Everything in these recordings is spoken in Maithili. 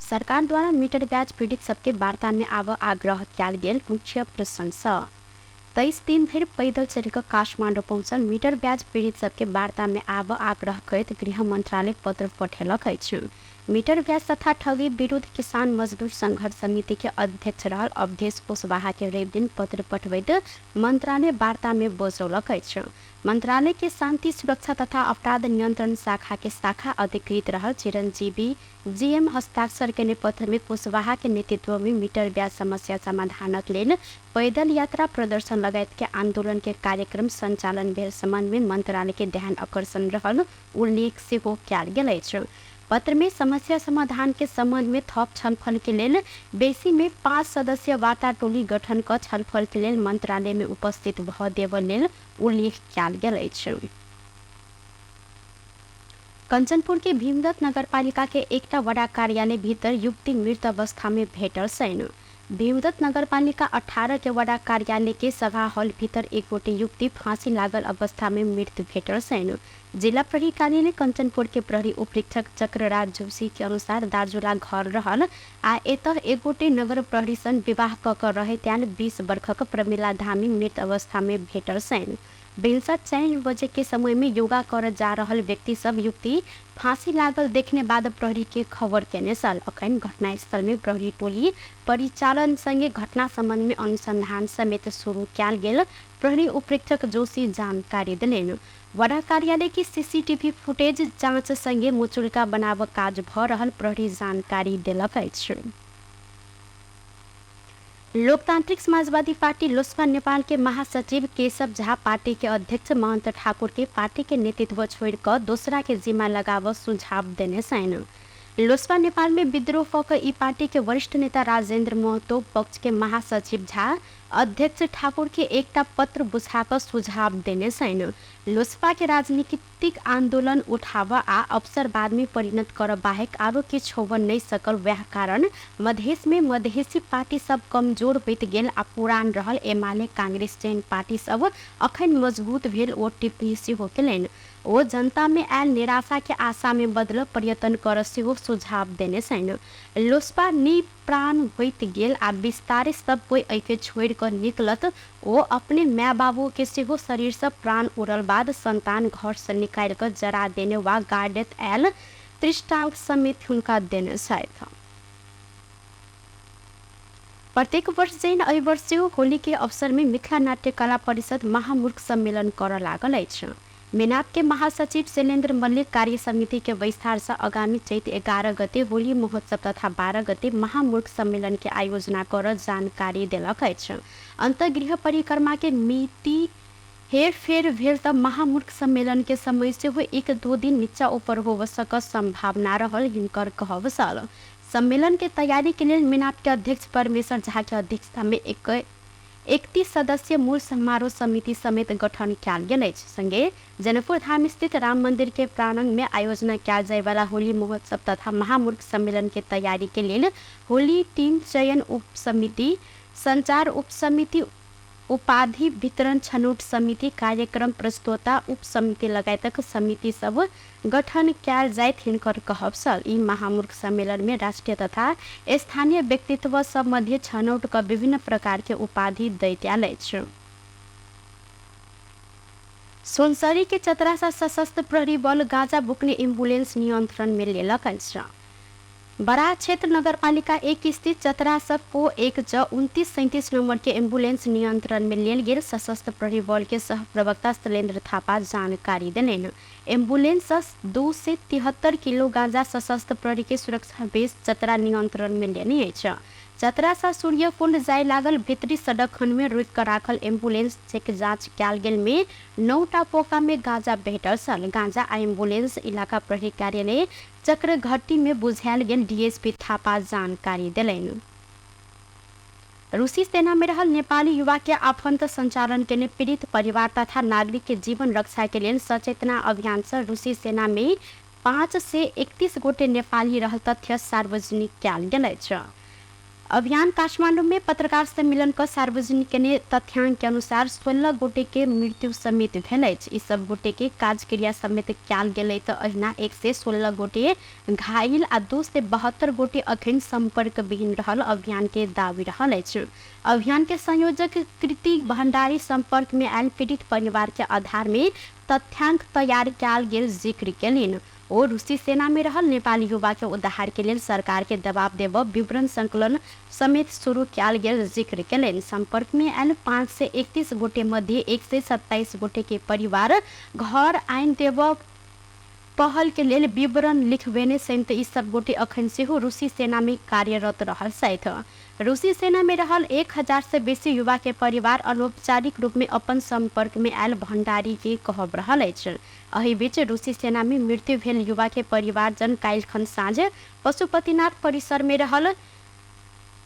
सरकार द्वारा मीटर ब्याज पीड़ित सबके वार्ता में आब आग्रह कयल गेल मुख्य प्रशंसा। 23 दिन धरि पैदल चलि कऽ काठमाडौँ पहुँचल मीटर ब्याज पीड़ित सबके वार्ता में आब आग्रह करैत गृह मंत्रालय पत्र पठेलक अछि। मीटर ब्याज तथा ठगी विरुद्ध किसान मजदूर संघर्ष समिति के अध्यक्ष रहल अवधेश कुशवाहा के रवि दिन पत्र पठबैत मंत्रालय वार्ता में बजौलक अछि। मंत्रालय के शांति सुरक्षा तथा अपराध नियंत्रण शाखा के शाखा अधिकृत रहल चिरंजीवी जीएम हस्ताक्षर केने पत्र में कुशवाहा के नेतृत्व में मीटर ब्याज समस्या समाधानक लेल पैदल यात्रा प्रदर्शन लगायत के आंदोलन के कार्यक्रम संचालन भेल संबंध में मंत्रालय के ध्यान आकर्षण रहल उल्लेख सेहो कयल गेल अछि। पत्र में समस्या समाधान के संबंध में थप छलफल के लेल बेसी में 5 सदस्यीय वार्ता टोली गठन क छलफल के लेल मंत्रालय में उपस्थित भ देबय लेल उल्लेख कयल गेल अछि। कंचनपुर के भीमदत्त नगरपालिका के एकटा वडा कार्यालय भीतर युवती मृत अवस्था में भेटल छनि। भीमदत्त नगरपालिका 18 के वडा कार्यालय के सभा हॉल भीतर एक गोटे युवती फांसी लागल अवस्था में मृत भेटल छनि। जिला प्रहरी कार्यालय कंचनपुर के प्रहरी उपरीक्षक चक्रराज जोशी के अनुसार दार्जुला घर रहल आ एतह एक गोटे नगर प्रहरी सन विवाह क क रहैत आयल 20 वर्षक प्रमिला धामी मृत अवस्था में भेटल छनि। भिनसर 4 बजे के समय में योगा कर जा रहल व्यक्ति सब युवती फांसी लागल देखने बाद प्रहरी के खबर केने छल। अखन घटनास्थल में प्रहरी टोली परिचालन संगे घटना संबंध में अनुसंधान समेत शुरू कयल गेल प्रहरी उपरीक्षक जोशी जानकारी देलनि। वडा कार्यालय के सीसीटीवी फुटेज जांच संगे मुचुल्का बनाब काज भ रहल प्रहरी जानकारी देलक अछि। लोकतांत्रिक समाजवादी पार्टी लोसपा नेपाल के महासचिव केशव झा पार्टी के अध्यक्ष महंत ठाकुर के पार्टी के नेतृत्व छोड़ क दोसरा के जिम्मा लगाव सुझाव देने छनि। लोसपा नेपाल में विद्रोह क क ई पार्टी के वरिष्ठ नेता राजेंद्र महतो पक्ष के महासचिव झा अध्यक्ष ठाकुर के एकटा पत्र बुझा क सुझाव देने छनि। लोसपा के राजनीतिक आंदोलन उठाव आ अवसरवाद में परिणत कर बाहेक आरो किछु होब नहि सकल, वएह कारण मधेश में मधेसी पार्टी सब कमजोर होइत गेल आ पुरान रहल एमाले कांग्रेस जेहन पार्टी सब अखन मजबूत भेल ओ टिप्पणी सेहो केलनि। ओ जनता मे आयल निराशा के आशा मे बदलऽ प्रयत्न करऽ सेहो सुझाव देने छनि। लोसपा नि प्राण होइत गेल आ बिस्तारे सब कोई एहिके छोड़ि कऽ निकलत। ओ अपने माय-बाबू के सेहो शरीर सँ प्राण उड़ल बाद संतान घर सँ निकालि कऽ जरा देने वा गाड़ैत आयल दृष्टांत समेत हुनका देने छथि। प्रत्येक वर्ष जहिना एहि वर्ष सेहो होली के अवसर मे मिथिला नाट्य कला परिषद महामूर्ख सम्मेलन करऽ लागल अछि। मेनाप के महासचिव शैलेन्द्र मल्लिक कार्य समिति के बैसार सँ आगामी चैत 11 गते होली महोत्सव तथा 12 गते महामूर्ख सम्मेलन के आयोजना करऽ जानकारी देलक अछि। अंतर्गृह परिक्रमा के मिति हेरफेर भेल त महामूर्ख सम्मेलन के समय सेहो 1-2 दिन नीचा ऊपर होब सकऽ संभावना रहल हिनकर कहब छल। सम्मेलन के तैयारी के लेल मेनाप के अध्यक्ष परमेश्वर झा के अध्यक्षता में 31 सदस्यीय मूल समारोह समिति समेत गठन कयल गेल अछि। संगे जनकपुर धाम स्थित राम मंदिर के प्रांगण में आयोजना कयल जाय वाला होली महोत्सव तथा महामूर्ख सम्मेलन के तैयारी के लेल होली टीम चयन उप समिति, संचार उप समिति, उपाधि वितरण छनौट समिति, कार्यक्रम प्रस्तोता उप समिति लगायतक समिति सब गठन कयल जाइत हिनकर कहब छल। ई महामूर्ख सम्मेलन में राष्ट्रीय तथा स्थानीय व्यक्तित्व सब मध्य छनौट क विभिन्न प्रकार के उपाधि दैत आयल अछि। सुनसरी के चतरा सँ सशस्त्र प्रहरी बल गांजा बोकने एम्बुलेंस नियंत्रण में लेलक अछि। बराह क्षेत्र नगरपालिका 1 स्थित चतरा सँ पो 1 ज 2937 नंबर के एम्बुलेंस नियंत्रण में लेल गेल सशस्त्र प्रहरी बल के सह प्रवक्ता शैलेंद्र थापा जानकारी देलनि। एम्बुलेंस सँ 273 किलो गांजा सशस्त्र प्रहरी के सुरक्षा बेस चतरा नियंत्रण में लेने अछि। चतरा सँ सूर्यकुंड जाय लागल भित्री सडक खंड में रोकि क राखल एम्बुलेंस चेक जांच कयल गेल में 9 टा पोका में गांजा भेटल छल। गांजा आ एम्बुलेंस इलाका प्रहरी कार्यालय चक्रघट्टी में बुझायल गेल डीएसपी थापा जानकारी देलनि। रूसी सेना में रहल नेपाली युवा के आफन्त संचालन केने पीड़ित परिवार तथा नागरिक के जीवन रक्षा के लेल सचेतना अभियान सँ रूसी सेना में 531 गोटे नेपाली रहल तथ्य सार्वजनिक कयल गेल अछि। अभियान काठमाडौँ में पत्रकार सम्मेलन क सार्वजनिक केने तथ्यांक के अनुसार 16 गोटे के मृत्यु समेत भेल अछि। ई सब गोटे के काजक्रिया समेत कयल गेलै तऽ अहिना 116 गोटे घायल आ 272 गोटे अखन संपर्क विहीन रहल अभियान के दावी रहल अछि। अभियान के संयोजक कृति भंडारी संपर्क में आयल पीड़ित परिवार के आधार में तथ्यांक तैयार कयल गेल जिक्र केलनि। ओ रूसी सेना में रहल नेपाली युवा के उद्धार के लेल सरकार के दबाव देब विवरण संकलन समेत शुरू कयल गेल जिक्र केलनि। संपर्क में आयल 531 गोटे मध्ये 127 गोटे के परिवार घर आइन देब पहल के लेल विवरण लिखबेने सहित ई सब गोटे अखन सेहो रूसी सेना में कार्यरत रहल छथि। रूसी सेना में रहल 1000 से बेसी युवा के परिवार अनौपचारिक रूप में अपन संपर्क में आयल भंडारी के कहब रहल अछि। एहि बीच रूसी सेना में मृत्यु भेल युवा के परिवारजन काल्हिखन साँझ पशुपतिनाथ परिसर में रहल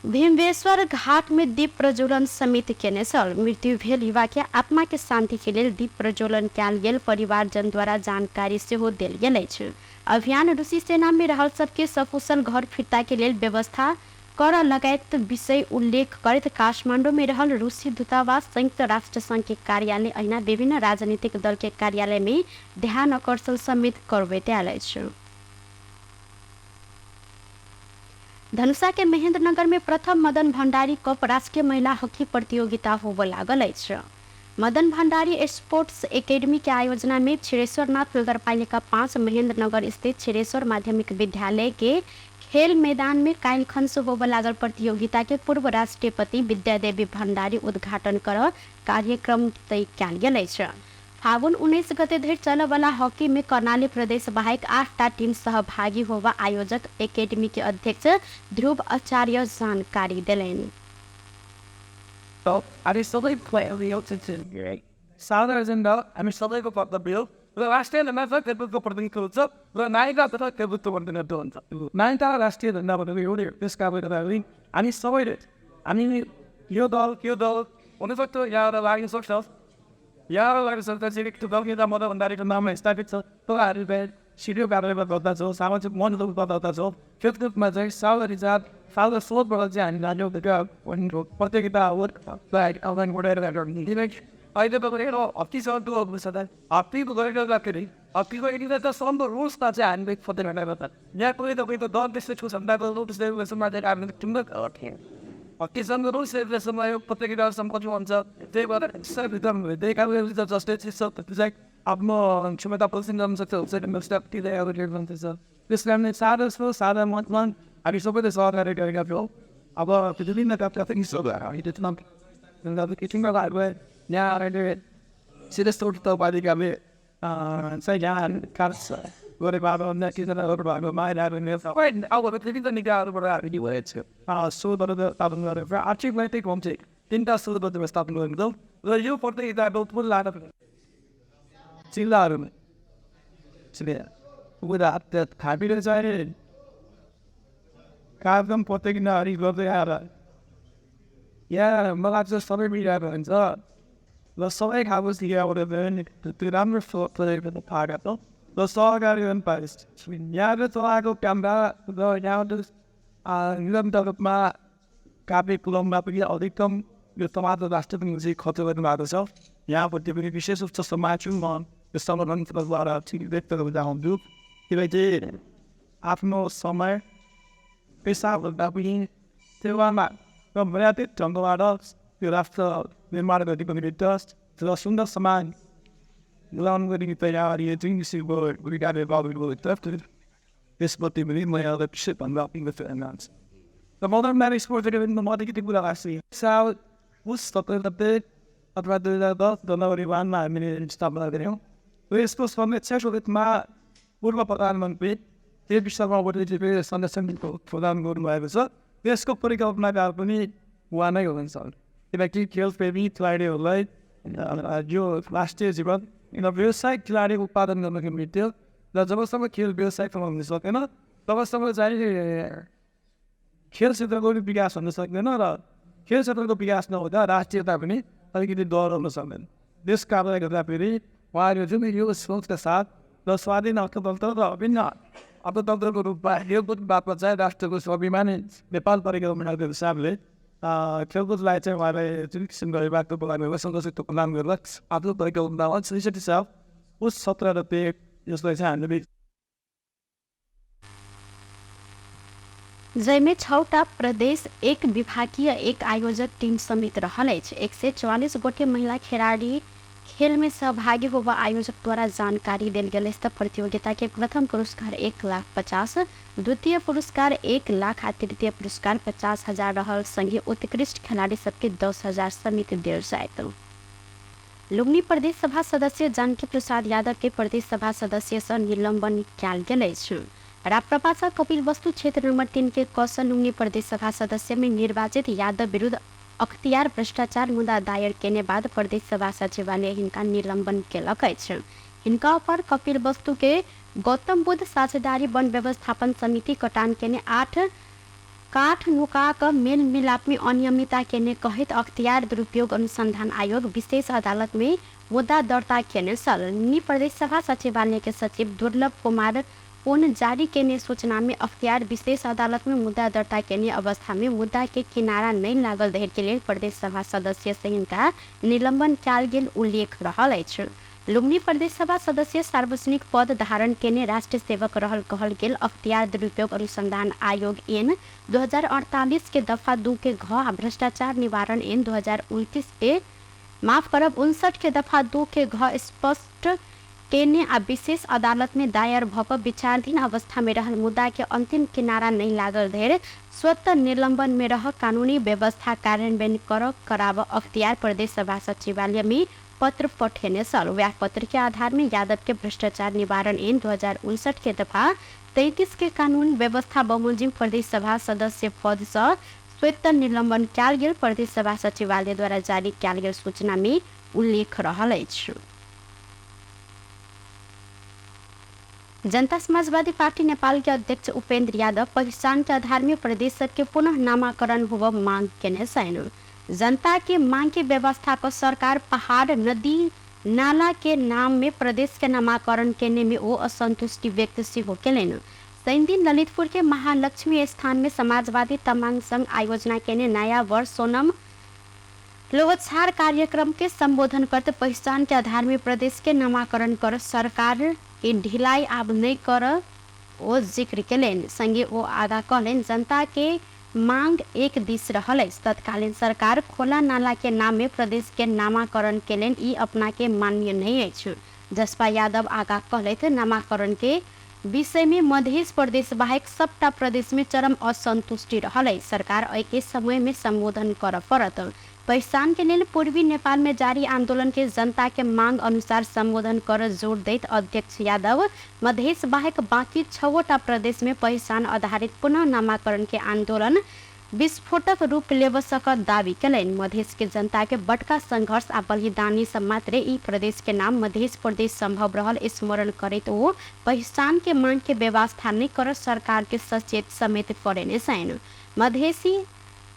भीमवेश्वर घाट में दीप प्रज्वलन समेत केने छल। मृत्यु भेल युवा के आत्मा के शांति के लेल दीप प्रज्वलन कयल गेल परिवारजन द्वारा जानकारी सेहो देल गेल अछि। अभियान रूसी सेना में रहल सबके सकुशल घर फिर्ता के लेल व्यवस्था कर लगायत विषय उल्लेख करैत काठमाडौँ में रहल रूसी दूतावास, संयुक्त राष्ट्र संघ के कार्यालय अहिना विभिन्न राजनीतिक दल के कार्यालय में ध्यान आकर्षण समेत करबैत आयल अछि। धनुषा के महेंद्रनगर में प्रथम मदन भंडारी कप राष्ट्रीय महिला हॉकी प्रतियोगिता होबय लागल अछि। मदन भंडारी स्पोर्ट्स एकेडमी के आयोजना में क्षीरेश्वरनाथ नगरपालिका 5 महेंद्रनगर स्थित क्षीरेश्वर माध्यमिक विद्यालय के खेल मैदान में काल्हिखन से होबय लागल प्रतियोगिता के पूर्व राष्ट्रपति विद्यादेवी भंडारी उद्घाटन कर कार्यक्रम तय कयल गेल अछि। फागुन 19 गते धरि चलयवला हॉकी में कर्णाली प्रदेश बाहेक 8टा टीम सहभागी होबा आयोजक एकेडमी के अध्यक्ष ध्रुव आचार्य जानकारी देलनि। साधारण हामी सबैको कर्तव्य हो र राष्ट्रिय झन्डा छ खेलकुदको प्रतिनिधित्व हुन्छ र नायिका तथा खेलकुदको प्रतिनिधित्व हुन्छ। नायिका र राष्ट्रिय झन्डा भनेको एउटै हो। त्यस कारणले गर्दाखेरि हामी सबैले हामी यो दल त्यो दल हुनसक्छ, यहाँबाट लाग्न सक्छ, यहाँबाट लाग्न सक्छ। त्यो दल नेता मदन भण्डारीको नाममा स्थापित छ। तर हामीले सिडिओ कार्यालयमा गर्दछौँ, सामाजिक मञ्चमा गर्दछौँ। खेलकुदमा चाहिँ साल रिचार्ज साल स्रोतबाट चाहिँ हामी जान्छौँ। त्यो प्रतियोगिता अहिले त हक्कीसँग हक्कीको गरिरहँदाखेरि हक्कीको यति त सम्म रुल्समा चाहिँ हामीले खोज्दै यहाँ कोही त कोही त दल त्यस्तै हक्कीसँग रुल्स यो प्रतियोगिता सम्पत्ति हुन्छ। त्यही भएर जसले चाहिँ आफ्नो क्षमता प्रदर्शन गर्न सक्छ। त्यस कारणले सादा सादा मनमा हामी सबैले सहकार्य गरेका थियौँ। अब विभिन्न यहाँ अहिले सिरेश्वर पालिकाले चाहिँ यहाँ कार्य गरेको अब विभिन्न निकायहरूबाट हामीले स्रोतहरू स्थापन गरेर आर्थिक नैतिक चाहिँ 3टा स्रोतहरू व्यवस्थापन गरेको छौँ र यो प्रतियोगिताको लागत जिल्लाहरूमा हामीले चाहिँ कार्यक्रम प्रतियोगिताहरू गर्दै आएर यहाँ मलाई चाहिँ सबै मिलाएर हुन्छ र सबै खालको सिकाएर त्यो राम्रो पाएका छौँ र सहकार्य पनि पाएँ। यहाँले चलाएको क्यामेरा र यहाँ निरन्तर रूपमा कार्यक्रममा पनि अधिकतम यो समाज र राष्ट्रको निम्ति खर्च गर्नुभएको छ। यहाँपट्टि पनि विशेष उच्च समाज म यो संगठनद्वारा व्यक्त गर्न चाहन्छु। किनकि आफ्नो समय पेसाभन्दा पनि सेवामा र मर्यादित ढङ्गबाट यो राष्ट्र निर्माण गर्नुको निमित्त र सुन्दर समाज मिलाउनुको निमित्त यहाँ जुन किसिमको भूमिका निर्वाह त्यसप्रति पनि म यहाँलाई विशेष भन्दा अपील गर्न चाहन्छु। र मदन म्यानेज स्पोर्ट्स एकाडेमीमा म अलिकति कुरा लाग्छ साल पुस 17 गते अथवा 2010 जनवरी 1 हामीले स्थापना गऱ्यौँ र यसको संरक्षकको रूपमा पूर्व प्रधानमन्त्री केपी शर्मा ओलीले संरक्षण प्रदान गर्नुभएको छ। त्यसको परिकल्पनाकार पनि उहाँ नै हुनुहुन्छ। किनकि खेलप्रेमी खेलाडीहरूलाई यो राष्ट्रिय जीवन व्यवसायिक खेलाडी उत्पादन गर्नको निम्ति र जबसम्म खेल व्यवसायिकमा हुन सकेन तबसम्म चाहिँ खेल क्षेत्रको पनि विकास हुन सक्दैन र खेल क्षेत्रको विकास नहुँदा राष्ट्रियता पनि अलिकति डर हुन सक्दैन। त्यस कारणले गर्दाखेरि उहाँहरू जुन यो सोचका साथ र स्वाधीन अर्थतन्त्र र विभिन्न अर्थतन्त्रको रूपमा खेलकुदबाट चाहिँ राष्ट्रको स्वाभिमानी नेपाल परिकल्पनाको हिसाबले खेलकुदलाई चाहिँ उहाँले जुन किसिमको अभिभावकको बोलाउनु सङ्घर्ष प्रदान गरेर आफ्नो परिकल्पनामा 66 साल पुस 17 गते यसलाई चाहिँ हामीले जाहिमे 6टा प्रदेश 1 विभागीय 1 आयोजक टीम समेत रहल अछि। 144 गोटे महिला खेलाड़ी खेल में सहभागी होबा आयोजक द्वारा जानकारी देल गेल अछि। प्रतियोगिता के प्रथम पुरस्कार 1,50,000, द्वितीय पुरस्कार 1 लाख आ तृतीय पुरस्कार 50,000 रहल संगे उत्कृष्ट खिलाड़ी सबके 10,000 समेत देल जायत। लुम्बिनी प्रदेश सभा सदस्य जानकी प्रसाद यादव के प्रदेश सभा सदस्य से निलंबन कयल गेल अछि। राप्रपा सँ कपिलवस्तु क्षेत्र नंबर 3 के कौशल लुम्बिनी प्रदेश सभा सदस्य में निर्वाचित यादव विरुद्ध अख्तियार भ्रष्टाचार मुद्दा दायर केने बाद प्रदेश सभा सचिवालय हिनका निलंबन केलक अछि। हिनका पर कपिलवस्तु के गौतम बुद्ध साझेदारी वन व्यवस्थापन समिति कटान केने 8 काठ नुका क मेल मिलाप में अनियमितता केने कहैत अख्तियार दुरुपयोग अनुसंधान आयोग विशेष अदालत में मुद्दा दर्ता केने छल। लुम्बिनी प्रदेश सभा सचिवालय के सचिव दुर्लभ कुमार पुन जारी केने सूचना में अख्तियार विशेष अदालत में मुद्दा दर्ता केने अवस्था में मुद्दा के किनारा नहीं लागल धरि के लेल प्रदेश सभा सदस्य से हिनका निलंबन कयल गेल उल्लेख रहल अछि। लुम्बिनी प्रदेश सभा सदस्य सार्वजनिक पद धारण केने राष्ट्र सेवक रहल कहल गेल अख्तियार दुरुपयोग अनुसंधान आयोग एन 2048 के दफा 2 के घ आ भ्रष्टाचार निवारण एन 2029 के माफ करब 59 के दफा 2 के घ स्पष्ट केने आ विशेष अदालत में दायर भऽ कऽ विचाराधीन अवस्था में रहल मुद्दा के अंतिम किनारा नहीं लागल धरि स्वतः निलंबन में रह कानूनी व्यवस्था कार्यान्वयन कर कराब अख्तियार प्रदेश सभा सचिवालय में पत्र पठेने छल। वएह पत्र के आधार में यादव के भ्रष्टाचार निवारण ऐन 2059 के दफा 33 के कानून व्यवस्था बमोजिम प्रदेश सभा सदस्य पद सँ स्वतः निलंबन कयल गेल प्रदेश सभा सचिवालय द्वारा जारी कयल गेल सूचना में उल्लेख रहल अछि। जनता समाजवादी पार्टी नेपाल के अध्यक्ष उपेंद्र यादव पहिचान के आधार में प्रदेश के पुनः नामाकरण होब मांग केने छनि। जनता के मांग के व्यवस्था को सरकार पहाड़ नदी नाला के नाम में प्रदेश के नामाकरण केने में ओ असंतुष्टि व्यक्त सेहो केलनि। शनिदिन ललितपुर के महालक्ष्मी स्थान में समाजवादी तमाङ संघ आयोजना केने नया वर्ष सोनम लोहछार कार्यक्रम के संबोधन करते पहिचान के आधार में प्रदेश के नामाकरण कर सरकार के ढिलाई आब नहीं कर ओ जिक्र केलनि। संगे ओ आगा कहलनि जनता के मांग एक दिस रहल अछि। तत्कालीन सरकार खोला नाला के नाम में प्रदेश के नामाकरण केलनि, ई अपना के मान्य नहीं अछि। जसपा यादव आगा कहलथि नामाकरण के विषय में मध्य प्रदेश बाहेक सबटा प्रदेश में चरम असंतुष्टि रहल अछि। सरकार एहि समय में संबोधन कर पड़त। पहिचान के लेल पूर्वी नेपाल में जारी आंदोलन के जनता के मांग अनुसार संबोधन कर जोर दैत अध्यक्ष यादव मधेश बाहेक बाकी 6वटा प्रदेश में पहिचान आधारित पुनः नामाकरण के आंदोलन विस्फोटक रूप लेब सकत दावी केलनि। मधेश के जनता के बड़का संघर्ष आ बलिदानी से मात्रे ई प्रदेश के नाम मधेश प्रदेश संभव रहल स्मरण करैत ओ पहिचान के मांग के व्यवस्था नहीं कर सरकार के सचेत समेत करेने छनि। मधेसी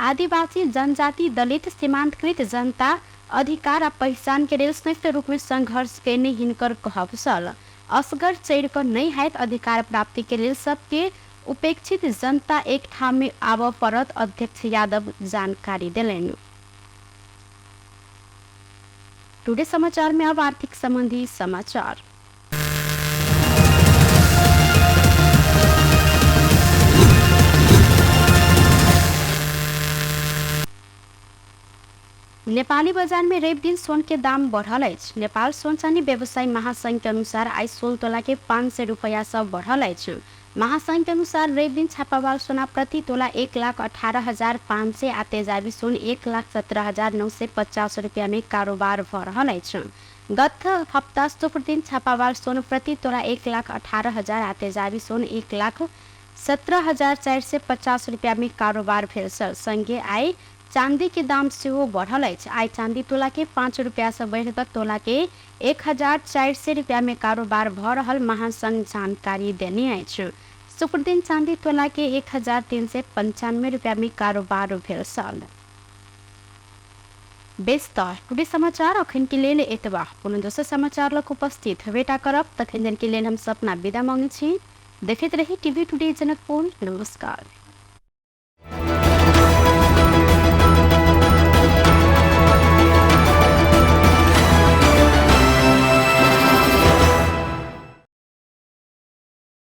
आदिवासी जनजाति दलित सीमांतकृत जनता अधिकार आ पहिचान के लेल संयुक्त रूप में संघर्ष केने हिनकर कहब छल। असगर चढ़ि कऽ नहि हैत अधिकार प्राप्ति के लेल सबके उपेक्षित जनता एक ठाम में आबऽ पड़त, अध्यक्ष यादव जानकारी देलनि। टुडे समाचार में अब आर्थिक संबंधी समाचार। नेपाली बजार में रवि दिन सोन के दाम बढ़ल अछि। नेपाल सोन चानी व्यवसायी महासंघ के अनुसार आइ सोन तोला के 500 रुपया सब बढ़ल अछि। महासंघ के अनुसार रवि दिन छापावाल सोना प्रति तोला 1,18,500 आ तेजाबी सोन 1,17,950 रुपया में कारोबार भ रहल अछि। गत हप्ता शुक्र दिन छापावाल सोन प्रति तोला 1,18,000 आ तेजाबी सोन 1,17,450 रुपया में कारोबार भेल छल। संगे आइ चांदी के दाम सेहो बढ़ल अछि। आइ चांदी तोला के 5 रुपया से बढ़ि कऽ तोला के 1,400 रुपया में कारोबार भ रहल महासंघ जानकारी देने अछि। शुक्र दिन चांदी तोला के 1,395 रुपया में कारोबार भेल छल। बेस त टुडे समाचार अखन के लेल एतबा। पुनः दोसर समाचार लग उपस्थित हेबेटा करब। तखन के लेल हम सपना विदा मांगै छी। देखैत रही टीवी टुडे जनकपुर। नमस्कार।